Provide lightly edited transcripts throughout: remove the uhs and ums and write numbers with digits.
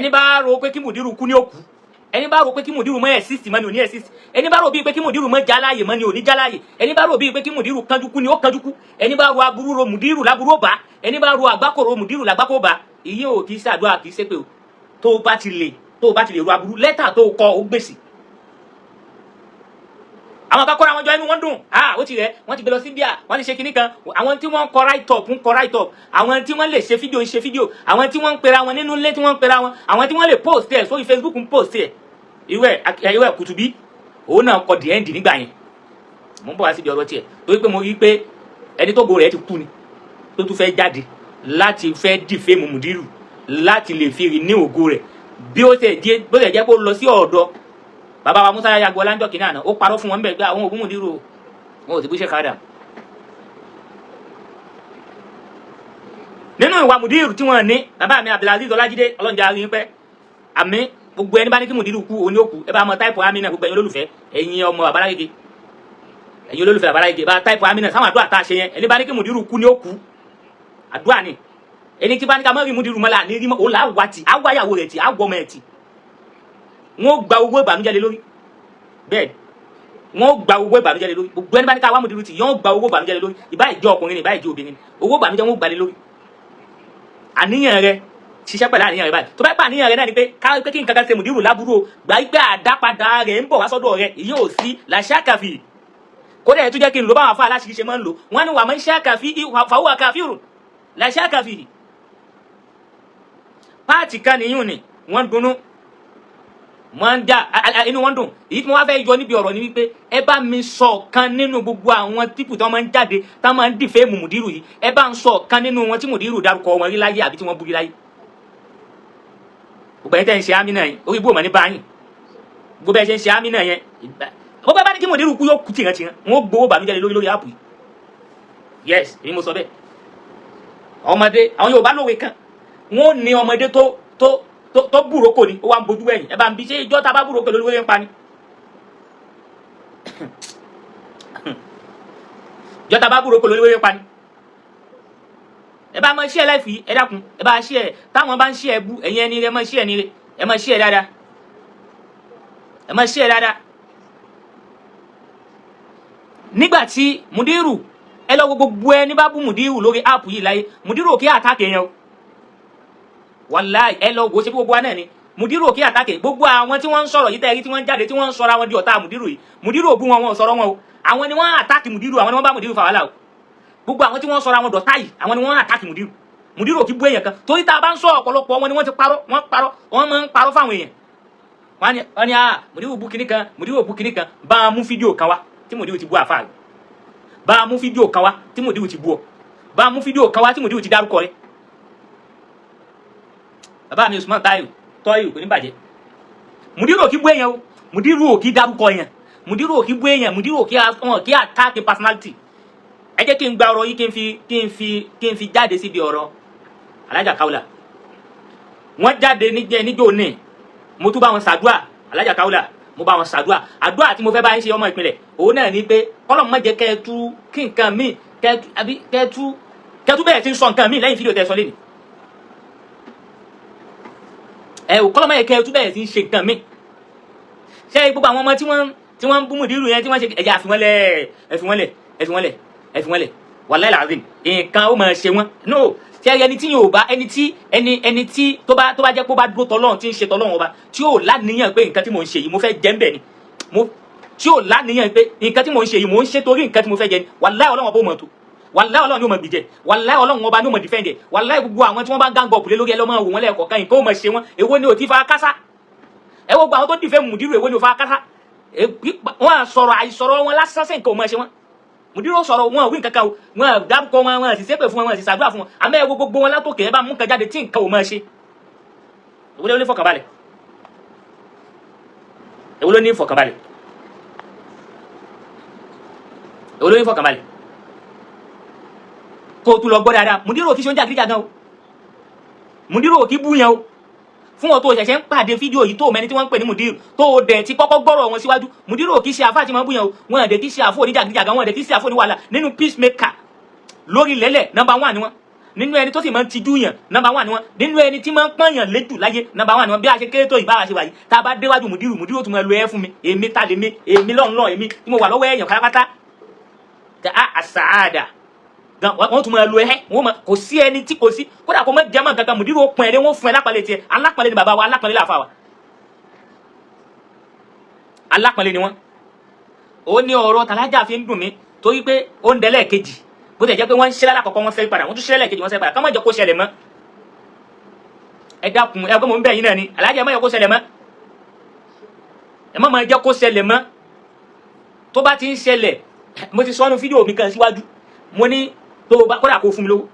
Ẹni bá rò pé kí mùdírù kú ní òkú, ẹni bá rò pé kí mùdírù mọ́ exist mọ́ ni ò ní exist, ẹni bá rò bíi pé kí mùdírù mọ́ jáláyè mọ́ ni ò ní jáláyè, ẹni bá rò bíi pé kí mùdírù kánjú kú ni ó kánjú kú, ẹni bá rò aburú ro mùdírù láburú ó bá, ẹni bá rò àgbákò ro mùdírù làgbákò bá. Ìyẹn ò kì í ṣàdúrà, kì í ṣépè o. Tó o bá ti lè ro aburú, lẹ́tà tó o kọ, ó gbèsè. Àwọn kan kóra wọn jọ, inú wọn dùn. Ah, ó ti rẹ, wọn ti gbé lọ sí India, wọn ti ṣe kinní kan. Àwọn tí wọn ń kọ write up ń kọ write up, àwọn tí wọn lè ṣe fídíò ń ṣe fídíò, àwọn tí wọn ń pera wọn nínú ilé tí wọn ń pera wọn, àwọn tí wọn lè post ẹ sórí Facebook ń post ẹ. Irú ẹ Kùtùbí, òun náà kọ the end nígbà yẹn. Mo ń bọ̀ wá síbi ọ̀rọ̀ tiẹ̀, torí pé mo rí i pé ẹni tó go rẹ̀ ti kú ni tó tún fẹ́ jáde láti fẹ́ defame mùdírù láti lè fi ní ògo rẹ̀. Bí ó ṣe jẹ́ kó lọ sí ọ̀dọ̀ bàbá wa Musa Yago ọlájọ́ kìíní àná, ó parọ́ fún wọn bẹ́ẹ̀ pé àwọn òbí mùdírù o, wọn ò sì bú ṣe kádà. Nínú ìwà mùdírù tí wọ́n ní, bàbá mi Abdulaziz Ọlájídé, ọlọ́njà rí pẹ́ àmì. Gbogbo ẹni bá ní kí mùdírù kú, òní òkú. Ẹ bá mọ táìpù àmì náà. Gbogbo ẹ̀yin olólùfẹ́, ẹ̀yin ọmọ babalágége, ẹ̀yin olólùfẹ́ babalágége, bá táìpù àmì náà sáwọn àdúrà tá a ṣe yẹn. Ẹni bá ní kí mùdírù kú ní òkú, àdúrà ni. Ẹni tí bá ní ká mọ́ rí mùdírù mọ́lá ní rí mọ́, òun là á wá tì, á wáyàwó rẹ̀ tì, á wọ ọmọ ẹ̀ tì. Wọ́n gba owó ìbànújẹ́ lé lórí. Bẹ́ẹ̀, wọ́n gba owó ìbànújẹ́ lé lórí. Gbogbo ẹni bá ní ká wá mùdírù tì, yọ́n gba owó ìbànújẹ́ lé lórí. Ìbá ìjọ ọkùnrin ni, ìbá ìjọ obìnrin ni, owó ìbànújẹ́ wọ́n gbà lé lórí. Àníyàn rẹ ṣiṣẹ́ pẹ̀lú àníyàn rẹ báyìí. Tó bá pa àníyàn rẹ náà ni pé ká pé kí nǹkan kan ṣe mùdírù lábúrò, gbà pé àdápadà rẹ̀ ń bọ̀ wá sọ́dọ̀ rẹ. Ìyẹn ò sí làṣàkàfì. Kódà ẹ̀ tún jẹ́ kí n lò báwọn afọ aláṣìírí ṣe máa ń lò. Wọ́n ní wà máa ń ṣàkàfì fàwọ́ kàfírù làṣàkàfì. Páàtì kan nìyún ni wọ́n dunnú, wọ́n ń já inú wọn dùn. Èyí tí wọ́n wá fẹ́ yọ níbi ọ̀rọ̀ ni wípé ẹ bá mi sọ kan nínú gbogbo àwọn típù tí wọ́n máa ń jáde tí wọ́n máa ń defame mùdírù yìí, ẹ bá ń sọ kan nínú wọn tí mùdírù dárúkọ wọn rí láyé àbí tí wọ́n bú rí láyé. Gbogbo ẹ̀yin tẹ́ ń ṣe àmì náà yẹn, orí ibú ò mọ̀ ní báyìí. Gbogbo ẹ̀ ṣe ń ṣe àmì náà yẹn, gbogbo ẹ bá ní kí mùdírù kú, yóò kú tìrantìran. Wọn ó gbowó bànújẹ́ lórí app yìí. Yes, èmi mo sọ bẹ́ẹ̀. Ọmọdé, àwọn Yorùbá lówe kan, wọn ò ní ọmọdé tó búroko ni ó wá ń bojú ẹ̀yìn. Ẹ bá ń bi ṣé ìjọ tá a bá búroko lórí wẹ́rẹ́ ń pa ni? Ìjọ tá a bá búroko lórí wẹ́rẹ́ ń pa ni? Ẹ bá mọ ṣí ẹ láìfi, ẹ dákun, ẹ bá ṣí ẹ. Táwọn bá ń ṣí ẹ bú ẹ̀yin ẹni rẹ, mọ ṣí ẹ ní rẹ, ẹ mọ ṣí ẹ dáadáa, ẹ mọ ṣí ẹ dáadáa. Nígbà tí mùdírù, ẹ lọ gbogbo ẹni bá bú mùdírù lórí app yìí láyé, mùdírù kí attack yẹn o. Wàláì, ẹ lọ wò ó, ṣe bí gbogbo wa náà ni. Mùdírù òkè attack gbogbo àwọn tí wọ́n ń sọ̀rọ̀ yìí tẹ́rí, tí wọ́n ń jáde, tí wọ́n ń sọra wọn di ọ̀tá mùdírù yìí. Mùdírù ò bú wọn, wọn ò sọ̀rọ̀ wọn o. Àwọn ni wọ́n attack mùdírù, àwọn ni wọ́n bá mùdírù fà wàhálà o. Gbogbo àwọn tí wọ́n sọra wọn dọ̀tá yìí, àwọn ni wọ́n attack mùdírù. Mùdírù òkè bú èèyàn kan, torí tá a bá ń sọ, ọ̀pọ̀lọpọ̀ wọn ni wọ́n ti parọ́, wọ́n parọ́, wọ́n máa ń parọ́ fáwọn èèyàn. Wọ́n ní ah, mùdírù bú kinní kan, mùdírù bú kinní kan. Bá a mú fídíò kan wá tí mùdírù ti bú àfáà rẹ̀. Bá a mú fídíò kan wá tí mùdírù ti bú ọ. Bá a mú fídíò kan wá tí mùdírù ti dárúkọ rẹ̀. Bàbá mi Usman Tayo tọ́yì, kò ní bàjẹ́. Mùdírù ò kí bú èèyàn o, mùdírù ò kí dárúkọ èèyàn, mùdírù ò kí bú èèyàn, mùdírù ò kí wọn kí attack personality. Ẹ jẹ́ kí n gba ọ̀rọ̀ yìí, kí n fi jáde síbi ọ̀rọ̀ Alájà Kaula. Wọ́n jáde níjẹ́ níjó ní, mo tún bá wọn ṣàdúà. Alájà Kaula, mo bá wọn ṣàdúà. Àdúà tí mo fẹ́ bá yín ṣe, ọmọ ìpínlẹ̀, òun náà ní pé kọ́lọ̀ má jẹ́ kẹ́ ẹ tú kí nǹkan míì kẹ́ ẹ tú, àbí kẹ́ ẹ tú bẹ̀rẹ̀ sí ń sọ nǹkan míì lẹ́yìn fídíò tẹ́ sọ lẹ́nìí. Ẹ ò kọ́lọ́ má jẹ́ kẹ́ ẹ tú bẹ̀rẹ̀ sí ń ṣe nǹkan míì. Ṣé gbogbo àwọn ọmọ tí wọ́n ń bú mùdírù yẹn, tí wọ́n ṣe ẹ̀yà, àfi wọ́n lẹ̀, ẹ fi wọ́n lẹ̀, ẹ fi wọ́n lẹ̀, ẹ fi wọ́n lẹ̀. Wàláì làzim, nǹkan ó máa ṣe wọ́n. No, ṣé ẹni tí yóò bá ẹni tí ẹni ẹni tí tó bá jẹ́ pé ó bá dúró tọ́lọ́run, tí ń ṣe tọ́lọ́run ọba, tí yóò láníyàn pé nǹkan tí mò ń ṣe yìí, mo fẹ́ jẹ́ ń bẹ̀ ni, mo tí yóò láníyàn pé nǹkan tí mò ń ṣe yìí, mò ń ṣe torí nǹkan tí mo fẹ́ jẹ ni, wàláì Ọlọ́run ọba ó mọ̀ tó. Wàláì Ọlọ́run ni ó mọ̀ gbìjẹ. Wàláì Ọlọ́run ọba ni ó mọ̀ defend. Wàláì, gbogbo àwọn tí wọ́n bá gang up lé lórí, ẹ lọ́mọ wò wọ́n lẹ́ẹ̀kọ̀ọ̀kan, nǹkan ó mọ̀ ṣe wọ́n. Èwo ni ò ti fa kásá? Ẹ wo gbogbo àwọn tó defame mùdírù, èwo ni ò fa kásá? Wọ́n á sọ̀rọ̀, àìsọ̀rọ̀ wọn lásán sí, nǹkan ò mọ̀ ṣe wọ́n. Mùdírù sọ̀rọ̀, wọn ò wí nǹkan kan o, wọn dárúkọ wọn, wọn sì ṣépè fún wọn, wọn sì ṣàdúrà fún wọn. Àmọ́ ẹ wo gbogbo wọn látòkè, ẹ bá mú nǹkan jáde tí nǹkan ò máa ṣe. Èwo ló ní fọkànbalẹ̀? Èwo ló ní fọkànbalẹ̀? Èwo ló ní fọkànbalẹ̀? Kó o tún lọ gbọ́ dáadáa, mùdírù kì í ṣe oúnjẹ àgíríjà gan o, mùdírù kì í bú yẹn o. Fún ọ tó ṣẹ̀ṣẹ̀ ń pàdé fídíò yìí, tó mẹni tí wọ́n ń pè ní mùdírù, tó o dẹ̀ ti kọ́kọ́ gbọ́rọ̀ wọn síwájú, mùdírù kì í ṣe àfáà tí wọ́n bú yẹn o. Wọn àdẹ̀ kì í ṣe àfọ oníjàgídíjàgan, wọn àdẹ̀ kì í ṣe àfọ oníwàhálà. Nínú peacemaker lórí lẹ́lẹ̀, number one ni wọ́n. Nínú ẹni tó sì máa ń tijú yàn, number one ni wọ́n. Nínú ẹni tí máa ń pọ́nyàn léjù láyé, number one ni wọ́n. Bí a ṣe kéré tó ìbára ṣe wà yìí, tá a bá déwájú mùdírù, mùdírù ó tún máa lo ẹ fún mi. Èmi ta lèmi, èmi lọ́run lọ́, èmi tí mo wà lọ́wọ́ èèyàn pátápátá tẹ a àsàádà gan, wọ́n tún máa lo ẹ. Wọ́n máa kò sí ẹni tí kò sí, kódà kó má jẹ́ mọ́ kankan. Mùdírù ó pọn ẹ̀ lé, wọ́n fún ẹ lápàlẹ̀ tiẹ̀. Alápàlẹ̀ ni bàbá wa, alápàlẹ̀ làfà wa, alápàlẹ̀ ni wọ́n. Ó ní ọ̀rọ̀ tàlájà fi ń dùn mí, torí pé ó ń dẹ́lẹ̀ kejì. Bó tẹ̀ jẹ́ pé wọ́n ń ṣe lálákọ̀ọ́kọ́, wọ́n fẹ́ padà, wọ́n tún ṣe lẹ́ẹ̀kejì, wọ́n ṣe padà. Ká má jẹ́ kó ṣẹlẹ̀ mọ́. Ẹ dákun, ẹ gbọ́, mò ń bẹ̀ yín náà ni. Alájà, ẹ má jẹ́ kó ṣẹlẹ̀ mọ́. Ẹ má máa jẹ́ kó ṣẹlẹ̀ mọ́. Tó bá ti ń ṣẹlẹ̀, mo ti sọnù fídíò mi kan síwájú, mo ní tó o bá kódà kó o fún mi lówó,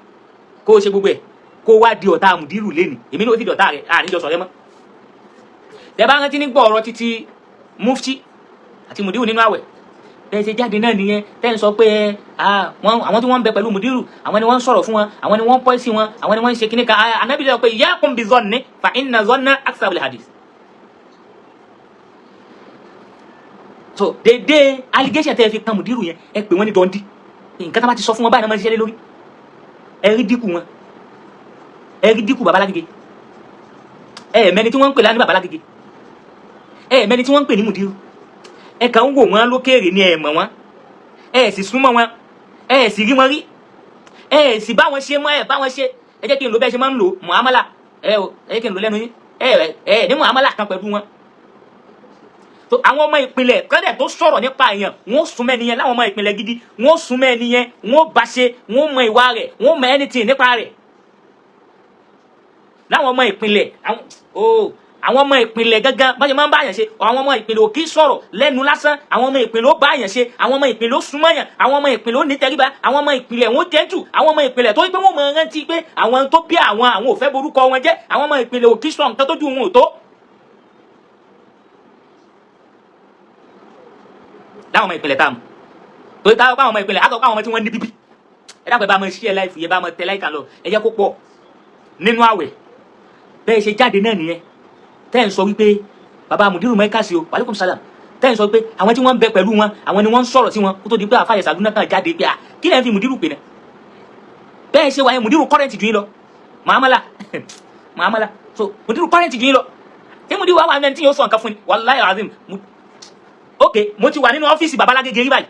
kó o ṣe gbogbo ẹ̀, kó o wá di ọ̀tá mùdírù lẹ́nìí, èmi náà ó sì di ọ̀tá rẹ̀, àníjọ sọ̀rẹ́ mọ́. Tẹ bá rántí nígbà ọ̀rọ̀ títí mufti àti mùdírù nínú àwẹ̀, bẹ́ẹ̀ ṣe jáde náà nìyẹn, tẹ́ ń sọ pé àwọn tí wọ́n ń bẹ pẹ̀lú mùdírù, àwọn ni wọ́n ń sọ̀rọ̀ fún wọn, àwọn ni wọ́n ń pọ́ sí wọn, àwọn ni wọ́n ń ṣe kíní kan. Ànábì sọ pé iyyakum bizanni fa inna zanna aksabul hadith. So dédé allegation tẹ́ ẹ fi kan mùdírù yẹn, ẹ pè wọ́n ní dọ́ndí. Nǹkan tá bá ti sọ fún wọn báyìí náà máa ń ṣiṣẹ́ lé lórí. Ẹ rí dínkù wọn, ẹ rí dínkù babalágége. Ẹ mẹni tí wọ́n ń pè lánìí babalágége, ẹ mẹni tí wọ́n ń pè ní mùdírù. Ẹ kàn ń wò wọ́n lókèèrè ni, ẹ mọ̀ wọ́n, ẹ sì súnmọ́ wọn, ẹ sì rí wọn rí, ẹ sì bá wọn ṣe mọ́, ẹ bá wọn ṣe. Ẹ jẹ́ kí n lò bẹ́ẹ̀ ṣe máa ń lò muamala. Ẹ o, ẹ jẹ́ kí n lò lẹ́nu yín. Ẹ ẹ ní muamala kan pẹ̀lú wọn. Tó àwọn ọmọ ìpìlẹ̀ kọ́dẹ̀ tó sọ̀rọ̀ nípa èèyàn, wọ́n súnmọ́ ẹni yẹn. Láwọn ọmọ ìpìlẹ̀ gidi, wọ́n súnmọ́ ẹni yẹn, wọ́n bá ṣe, wọ́n mọ ìwà rẹ̀, wọ́n mọ anything nípa rẹ̀. Láwọn ọmọ ìpìlẹ̀, àwọn ọmọ ìpìlẹ̀ gángan, bá ṣe máa ń bá yàn ṣe. Àwọn ọmọ ìpìlẹ̀ ò kí sọ̀rọ̀ lẹ́nu lásán. Àwọn ọmọ ìpìlẹ̀ ó bá yàn ṣe, àwọn ọmọ ìpìlẹ̀ ó súnmọ́ yàn, àwọn ọmọ ìpìlẹ̀ ó ní tẹríba, àwọn ọmọ ìpìlẹ̀ wọn jẹ́ntù, àwọn ọmọ ìpìlẹ̀ tó pé wọ́n mọ̀ rántí pé àwọn tó bí àwọn, àwọn ò fẹ́ borúkọ wọn jẹ́. Àwọn ọmọ ìpìlẹ̀ ò kí sọ nǹkan tójú wọn ò tó. Láwọn ọmọ ìpìlẹ̀ tá a mọ̀, torí táwọn ọmọ ìpìlẹ̀ àtọ̀ káwọn ọmọ tí wọ́n ní bíbí. Ẹ dápẹ́ bá mọ sí ẹ láìfù yẹ, bá mọ tẹ láìka lọ, ẹ jẹ́ kó pọ̀ nínú àwẹ̀. Bẹ́ẹ̀ ṣe jáde náà nìyẹn, tẹ́ ń sọ wípé bàbá mùdírù mẹ́kàsí o, wàlẹ́kùm sálàm. Tẹ́ ń sọ pé àwọn tí wọ́n ń bẹ pẹ̀lú wọn, àwọn ni wọ́n ń sọ̀rọ̀ sí wọn, kó tó di pé àfàyè sàdúnà kan jáde pé à kí lẹ́yìn fi mùdírù pè náà. Bẹ́ẹ̀ ṣe wáyé, mùdírù current jù yín lọ. Muamala muamala. So mùdírù current jù yín lọ. Tí mùdírù wà wà ní ẹni tí yóò sọ nǹkan fún ni, wàláhì azim. Ok, mo ti wà nínú ọ́fíìsì babalágége rí báyìí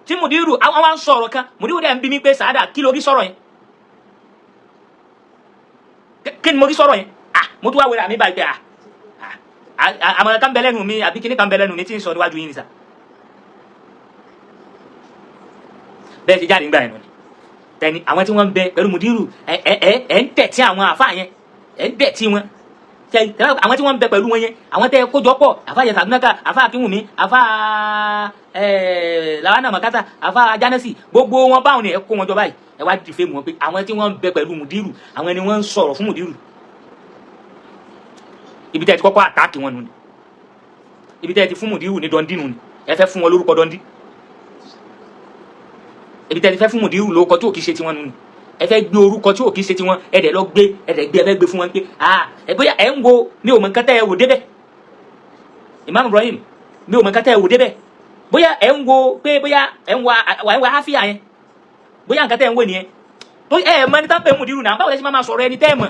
tí mùdírù àwọn wá ń sọ̀rọ̀ kan. Mùdírù dẹ̀ ń bí mi pé, sàádà, kí ló rí sọ̀rọ̀ yẹn? Kí ni mo rí sọ̀rọ̀ yẹn? Ah, mo tún wá wẹ̀rẹ̀ àmì báyìí pé ah, àmọ̀ràn kan bẹ lẹ́nu mi, àbí kíní kan bẹ lẹ́nu mi tí ń sọ níwájú yín ni sà. Bẹ́ẹ̀ ṣe jáde nígbà yẹn nù ni tẹni àwọn tí wọ́n ń bẹ pẹ̀lú mùdírù, ẹ ẹ ẹ ẹ ń tẹ̀ tí àwọn àfa yẹn, ẹ ń tẹ̀ tí wọn tẹ àwọn tí wọ́n ń bẹ pẹ̀lú wọn yẹn, àwọn tẹ kójọ pọ̀, àfa yẹn sàdúnákà, àfa akínwùmí, àfa làwọn àmọ̀kátà, àfa jánẹ́sì, gbogbo wọn báwọn ni ẹ kó wọn jọ báyìí. Ẹ wá dìfẹ́ wọn pé àwọn tí wọ́n ń bẹ pẹ̀lú mùdírù, àwọn ni wọ́n ń sọ̀rọ̀ fún mùdírù. Ibi tẹ́ ẹ ti kọ́kọ́ àtáàkì wọn nù ni ibi tẹ́ ẹ ti fún mùdírù ní dọ́ndí nù ni. Ẹ fẹ́ fún wọn lórúkọ dọ́ndí. Ibi tẹ́ ẹ ti fẹ́ fún mùdírù lórúkọ tí ò kí ṣe tiwọn nù ni. Ẹ fẹ́ gbé orúkọ tí ò kí ṣe tiwọn, ẹ dẹ̀ lọ gbé, ẹ dẹ̀ gbé, ẹ fẹ́ gbé fún wọn pé ah, ẹ bóyá ẹ ń wo mi ò mọ nǹkan tẹ́ ẹ wò débẹ̀. Imam Ibrahim, mi ò mọ nǹkan tẹ́ ẹ wò débẹ̀. Bóyá ẹ ń wo pé bóyá ẹ ń wa ẹ ń wa áfíà yẹn, bóyá nǹkan tẹ́ ẹ ń wò nìyẹn. Tó ẹ mọ ẹni tá ń pè mùdírù náà, báwo lẹ ṣe máa sọ̀rọ̀ ẹni tẹ́ ẹ mọ̀?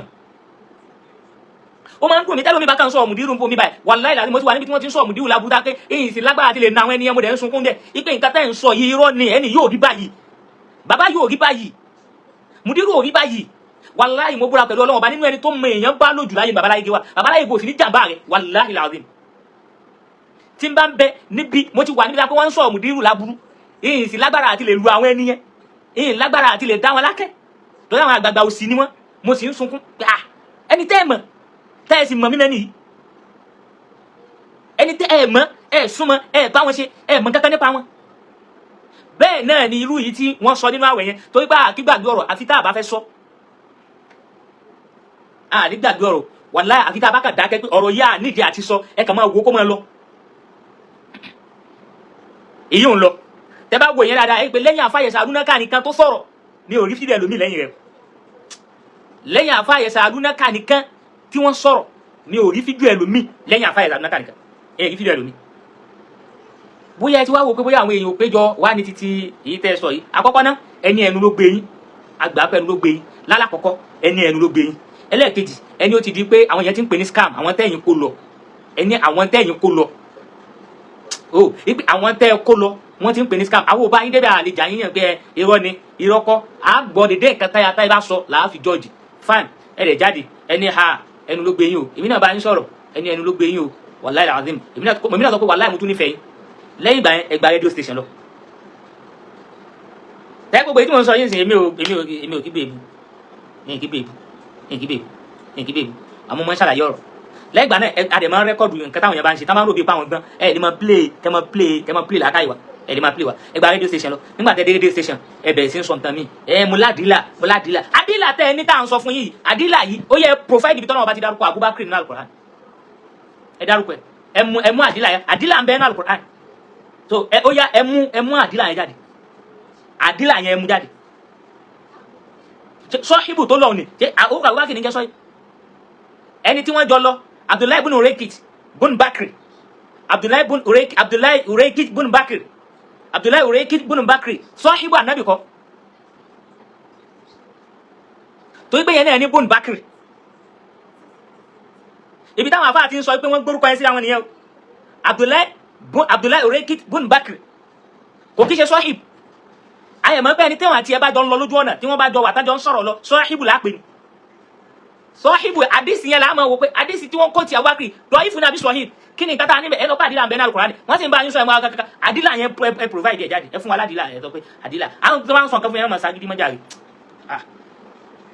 Ó máa ń dùn mí tẹ́lómi bá kàn sọ mùdírù ń bomi báyìí. Wàláhì láti mo ti wà níbi tí wọ́n ti ń sọ mùdírù lábúdá pé èyí sì lágbára ti lè na àwọn ẹni yẹn, mo dẹ̀ ń sunkún bẹ́ẹ̀ ipe nǹkan tẹ́ ń sọ yìí irọ́ ni. Ẹni yóò rí báyìí, bàbá yóò rí báyìí, mùdírù ò rí báyìí. Wàláhì, mo búra pẹ̀lú Ọlọ́run ọba, nínú ẹni tó mọ èèyàn bá lójú láyé, babaláyé wa, babaláyé kò sì ní jàǹbá rẹ̀. Wàláhì làzim, tí n bá ń bẹ níbi mo ti wà níbi tí wọ́n ń sọ mùdírù láburú, èyí sì lágbára àti lè lu àwọn ẹni yẹn, èyí lágbára àti lè dá wọn lákẹ́ torí àwọn àgbààgbà òsì ni wọ́n. Mo sì ń sunkún pé ah, ẹni tẹ́ ẹ mọ̀, tẹ́ ẹ sì mọ̀ mí mẹ́ni yìí, ẹni tẹ́ ẹ mọ̀, ẹ súnmọ́, ẹ bá wọn ṣe, ẹ mọ̀ kankan nípa wọn. Bẹ́ẹ̀ náà ni irú yìí tí wọ́n sọ nínú àwẹ̀ yẹn, torí pé àkígbàgbé ọ̀rọ̀ àfi tá a bá fẹ́ sọ. Àní gbàgbé ọ̀rọ̀, wàláhì, àfi tá a bá kà dákẹ́ pé ọ̀rọ̀ yìí à nídìí àti sọ. Ẹ kàn máa wo kó máa lọ, èyí ò ń lọ. Tẹ bá wo yẹn dáadáa, ẹ pé lẹ́yìn àfàyẹsà àdúnákà nìkan tó sọ̀rọ̀ ní orí fídíò ẹlòmíì lẹ́yìn rẹ̀. Lẹ́yìn àfàyẹsà àdúnákà nìkan tí wọ́n sọ̀rọ̀ ní orí fídíò ẹlòmíì. Lẹ́yìn àfàyẹsà àdúnákà nìkan, ẹ rí fídíò ẹlòmíì. Bóyá ẹ ti wá wò pé bóyá àwọn èèyàn ò péjọ wá ní títí èyí tẹ́ ẹ sọ yìí. Àkọ́kọ́ ná, ẹni ẹnu ló gbé yín. Àgbà pé ẹnu ló gbé yín lálàkọ́kọ́, ẹni ẹnu ló gbé yín. Ẹlẹ́ẹ̀kejì, ẹni ó ti di pé àwọn yẹn ti ń pè ní scam. Àwọn tẹ́yìn kó lọ, ẹni àwọn tẹ́yìn kó lọ o, ipe àwọn tẹ́ ẹ kó lọ, wọ́n ti ń pè ní scam. Àwọn ò bá yín débẹ̀, àlejò àyín yàn pé ẹ irọ́ ni, irọ́ kọ́. À gbọ́ dédé nǹkan táyà táyà bá sọ làá fi jọ́ọ̀jì. Fine, ẹ lè jáde, ẹni ha ẹnu ló gbé yín o. Èmi náà bá yín sọ̀rọ̀, ẹni ẹnu ló gbé yín o. Wàláì làzim, èmi náà sọ pé wàláì mo tún nífẹ̀ẹ́ yín. Lẹ́yìn ìgbà yẹn, ẹ gba radio station lọ. Tẹ́ gbogbo èyí tí mo ń sọ yín sìn, èmi ò kí bèbú, èmi kí bèbú, èmi kí bèbú, èmi kí bèbú. Àmọ́ mo ń ṣàlàyé ọ̀rọ̀. Lẹ́yìn ìgbà náà, a dẹ̀ máa ń record nǹkan táwọn yẹn bá ń ṣe, táwọn máa ń rò bí pa àwọn gbọ́n. Ẹ ní máa play, kẹ́ máa play, kẹ́ máa play làákàyè wa. Ẹ ní máa play wa. Ẹ gba radio station lọ. Nígbà tẹ́ dé radio station, ẹ bẹ̀rẹ̀ sí ń sọ nǹkan mi. Ẹ mo ládìílà, mo ládìílà, àdìlà tẹ́ ẹ ní tá à ń sọ fún yìí, àdìlà yìí, ó yẹ provide ibi tọ́lọ́wọ́ bá ti dárúkọ Abubakar nínú Al-Qur'an. Ẹ dárúkọ ẹ, ẹ mú àdìlà yẹn. Àdìlà ń bẹ nínú Al-Qur'an. So ẹ ó yá, ẹ mú àdìlà yẹn jáde. Àdìlà yẹn, ẹ mú jáde. Sọ́híbù tó lọ ní ṣe àwọn Abubakar ní jẹ́ sọ́híbù ẹni tí wọ́n jọ lọ. Abdullahi ibn Urekit bun Bakri, Abdullahi bun Urekit, Abdullahi Urekit bun Bakri, Abdullahi Urekit bun Bakri, sọ́híbù anabi kọ́. Torí pé yẹn náà ní bun Bakri, ibi táwọn afáà ti ń sọ pé wọ́n gbórúkọ yẹn sí àwọn nìyẹn o. Abdullahi Urekit bun Bakri kò kí ṣe sọ́híbù. Ayẹ̀mọ́ pé ẹni tí wọ́n àti ẹ bá jọ ń lọ lójú ọ̀nà, tí wọ́n bá jọ wà, tájọ ń sọ̀rọ̀ lọ, sọ́híbù lápè ní sọ́híbù. Àdìsí yẹn là á máa wò pé àdìsí tí wọ́n kó ti Abubakar dọ̀ ìfún àbí sọ́híbù. Kí ni nǹkan tá a níbẹ̀? Ẹ lọ bá àdìlà ń bẹ ní Al-Qur'ani. Wọ́n sì ń bá yín sọ ẹ̀ mọ́ kankan. Àdìlà yẹn, ẹ provide ẹ̀ jáde. Ẹ fún wa ládìlà. Ẹ sọ pé àdìlà àwọn tó bá ń sọ nǹkan fún yẹn, ẹ má ságídí mọ́ jàre.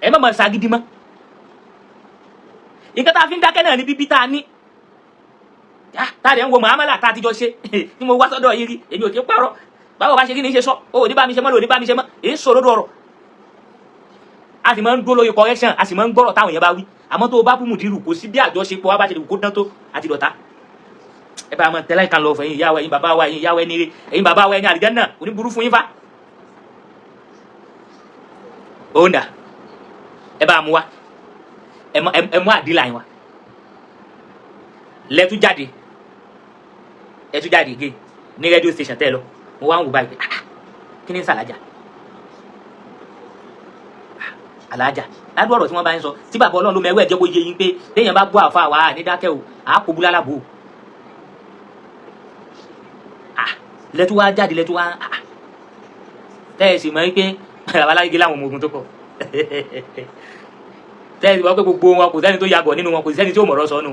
Ẹ má ságídí mọ́. Nǹkan tá a fi ń dákẹ́ náà ní bíbí tá a ní, tá a dẹ̀ ń wo muamala tá a ti jọ ṣe tí mo wá sọ́dọ̀ yìí rí. Èmi ò kí ń parọ́. Báwo bá ṣe kí ni ṣe sọ o ò ní bá mi ṣe mọ́, lò ní bá mi ṣe mọ́. Èyí ń sọ lódò ọ̀rọ̀. A sì máa ń dúró lórí correction, a sì máa ń gbọ́rọ̀ táwọn èèyàn bá wí. Àmọ́ tó o bá bú mùdírù, kò sí bí àjọṣepọ̀ wa bá ṣe lè kó dán tó àti dọ̀tá. Ẹ bá máa tẹ́lá ìkan lọ fún ẹ̀yin ìyá wa, ẹ̀yin bàbá wa, ẹ̀yin ìyá wa, ẹni rere, ẹ̀yin bàbá wa, ẹ̀yin àlìjánnà oníburú fún yín fa. Òun dà, ẹ bá mú wa, ẹ mú àdìlà yín wa. Lẹ́tú jáde, ẹ tún jáde gé ní radio station tẹ́ ẹ lọ. Mo wá ń wò báyìí pé, ah, kí ni ń sàlájà alájà ládùú ọ̀rọ̀ tí wọ́n bá ń sọ tí bàbá Ọlọ́run ló mẹ́wẹ́ ẹ̀jẹ̀ kó yé yín pé téèyàn bá bọ́ àfa wa ní dákẹ́ o, àá kó búlálà bò ó. Ah, lẹ́tú wá jáde, lẹ́tú wá, ah, tẹ́ ẹ sì mọ̀ pé bàbá alágígé láwọn ọmọ ogun tó kọ̀. Tẹ́ ẹ sì mọ̀ pé gbogbo wọn, kò sẹ́ni tó yàgò nínú wọn, kò sẹ́ni tí ó mọ̀rọ̀ sọ nù.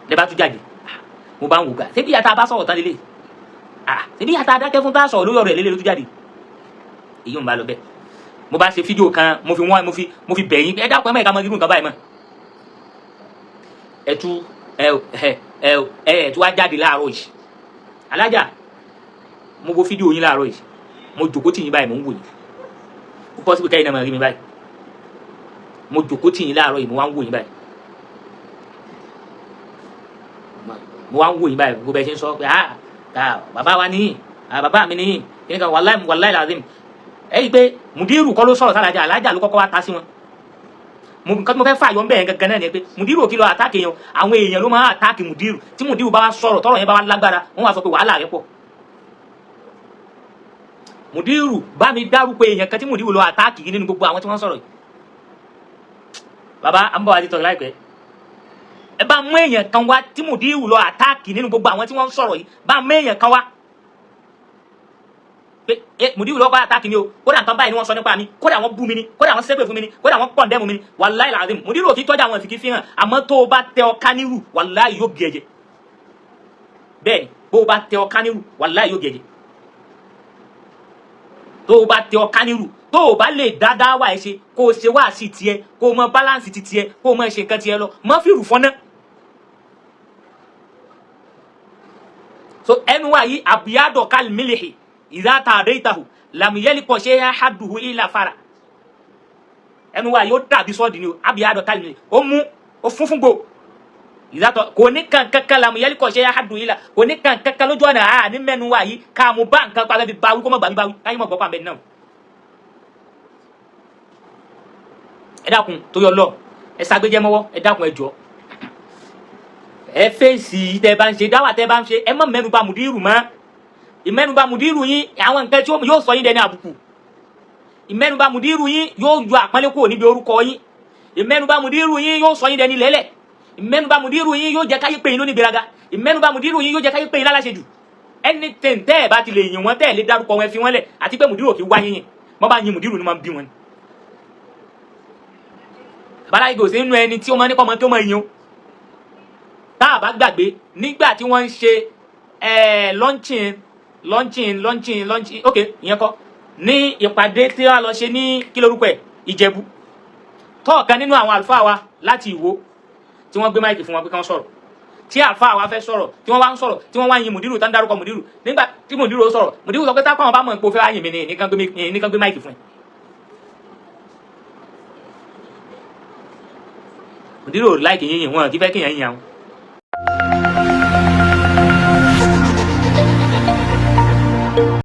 Lẹ́ bá tún jáde, mo bá ń wò gbà, ṣé bí yàtá bá sọ̀rọ̀ tán lélẹ̀? Ah, ṣé bí yàtá dákẹ́ fún tá a sọ̀rọ̀ lórí ọ̀rọ̀ ẹ̀ lélẹ̀ ló tún jáde? Èyí ò ń bá lọ bẹ́ẹ̀. Mo bá ṣe fídíò kan, mo fi wọ́n, mo fi bẹ̀ yín, ẹ dákun, ẹ má ìka mọ irú nǹkan báyìí mọ́. Ẹ tú ẹ ẹ ẹ ẹ ẹ tú wá jáde láàárọ̀ yìí. Alájà, mo wo fídíò yín láàárọ̀ yìí. Mo jòkó tì yín báyìí, mo ń wò yín. Ó possible kẹ́yìn náà máa rí mi báyìí. Mo jòkó tì yín láàárọ̀ yìí, mo wá ń wò yín báyìí, mo wá ń wò yín báyìí. Gbogbo ẹ ṣe ń sọ pé, ah, bàbá wa níyìn, ah, bàbá mi níyìn, kí ni kan? Wàláì, wàláì làzim. Ẹ yí pé mùdírù kọ́ ló sọ̀rọ̀ sálájà, alájà ló kọ́kọ́ wá ta sí wọn. Mo nǹkan tí mo fẹ́ fàyọ bẹ́ẹ̀ gangan náà ni pé mùdírù ò kí lọ attack yẹn. Àwọn èèyàn ló máa attack mùdírù. Tí mùdírù bá wá sọ̀rọ̀, tọ́rọ̀ yẹn bá wá lágbára, wọ́n wá sọ pé wàhálà rẹ̀ pọ̀. Mùdírù, bá mi dárúkọ èèyàn kan tí mùdírù lọ attack yìí nínú gbogbo àwọn tí wọ́n sọ̀rọ̀ yìí. Bàbá à ń bọ̀ wá ti tọ̀ láìpẹ́. Ẹ bá mú èèyàn kan wá tí mùdírù lọ attack nínú gbogbo àwọn tí wọ́n sọ̀rọ̀ yìí. Bá mú èèyàn kan wá pé ẹ mùdírù lọ́kọ́ attack mi o, kódà nǹkan báyìí ni wọ́n sọ nípa mi, kódà wọ́n bú mi ni, kódà wọ́n ṣépè fún mi ni, kódà wọ́n condemn mi ni. Wàláì làzim, mùdírù ò kí tọ́jú àwọn ìfìkì fi hàn. Àmọ́ tó o bá tẹ ọ kánírù, wàláì yóò gé ẹ̀jẹ̀. Bẹ́ẹ̀ ni, bó o bá tẹ ọ kánírù, wàláì yóò gé ẹ̀jẹ̀. Tó o bá tẹ ọ kánírù, tó o bá lè dáadáa wà ẹ ṣe, kó o ṣe wá sí tiẹ̀, kó o mọ balance ti tiẹ̀, kó o mọ ṣe nǹkan tiẹ̀ lọ, mọ fìrù fọ́nà. So ẹnu wa yìí, àbíyádọ̀ kal mílíhì ìdá tàdéìtàhù làmúyẹ́lì kọ̀ ṣe é hádùhù ìlà fara. Ẹnu wa yóò dàbí sọ́ọ̀dì ni o. Àbíyádọ̀ kal mílíhì, ó mú ó funfun gbò ìdátọ̀ kò ní kan kankan. Làmúyẹ́lì kọ̀ ṣe é hádùhù ìlà, kò ní kan kankan lójú ọ̀nà. Àá ní mẹ́nu wa yìí ká mú bá nǹkan pa fi báwí, kó mọ̀ gbàgbé báwí káyé mọ̀ gbọ́ pàmẹ́ náà. Ẹ dákun, torí Ọlọ́run, ẹ ṣàgbéjẹ mọ́wọ́. Ẹ dákun, ẹ jọ̀ọ́, ẹ fèsì. Tẹ bá ń ṣe dáwà, tẹ bá ń ṣe, ẹ má mẹ́nu bà mùdírù mọ́. Ìmẹ́nubà mùdírù yín, àwọn nǹkan tí yóò sọ yín dẹni àbùkù. Ìmẹ́nubà mùdírù yín yóò yọ àpọ́nlé kúrò níbi orúkọ yín. Ìmẹ́nubà mùdírù yín yóò sọ yín dẹni lẹ́lẹ̀. Ìmẹ́nubà mùdírù yín yóò jẹ́ káyé pé yín lóní gbéraga. Ìmẹ́nubà mùdírù yín yóò jẹ́ káyé pé yín láláṣejù. Anything tẹ́ ẹ̀ bá ti lè yìn wọ́n, tẹ́ ẹ̀ lè dárúkọ wọn, ẹ fi wọ́n lẹ̀. Àti pé mùdírù ò kí wá yín, wọ́n bá yin mùdírù ni wọ́n bí wọn ni. Babaláyé kò sí nínú ẹni tí ó máa ní kọ́ ọmọ tí ó máa yin o. Tá a bá gbàgbé, nígbà tí wọ́n ń ṣe launching, ok, ìyẹn kọ́ ní ìpàdé tí wọ́n lọ ṣe ní, kí lórúkọ ẹ̀, Ìjẹ̀bú, tọ́ọ̀kan nínú àwọn àlùfáà wa láti Ìwó tí wọ́n gbé mic fún wọn pé kí wọ́n sọ̀rọ̀, tí àlùfáà wa fẹ́ sọ̀rọ̀, tí wọ́n wá ń sọ̀rọ̀, tí wọ́n wá ń yin mùdírù, tán dárúkọ mùdírù, nígbà tí mùdírù ó sọ̀rọ̀, mùdírù sọ pé táwọn àwọn bá mọ̀ pé o fẹ́ wá yìn mí ní nìkan gbé mic fún ẹ. Mùdírù ò like yínyìn, wọn kì í fẹ́ kéèyàn yìn àwọn.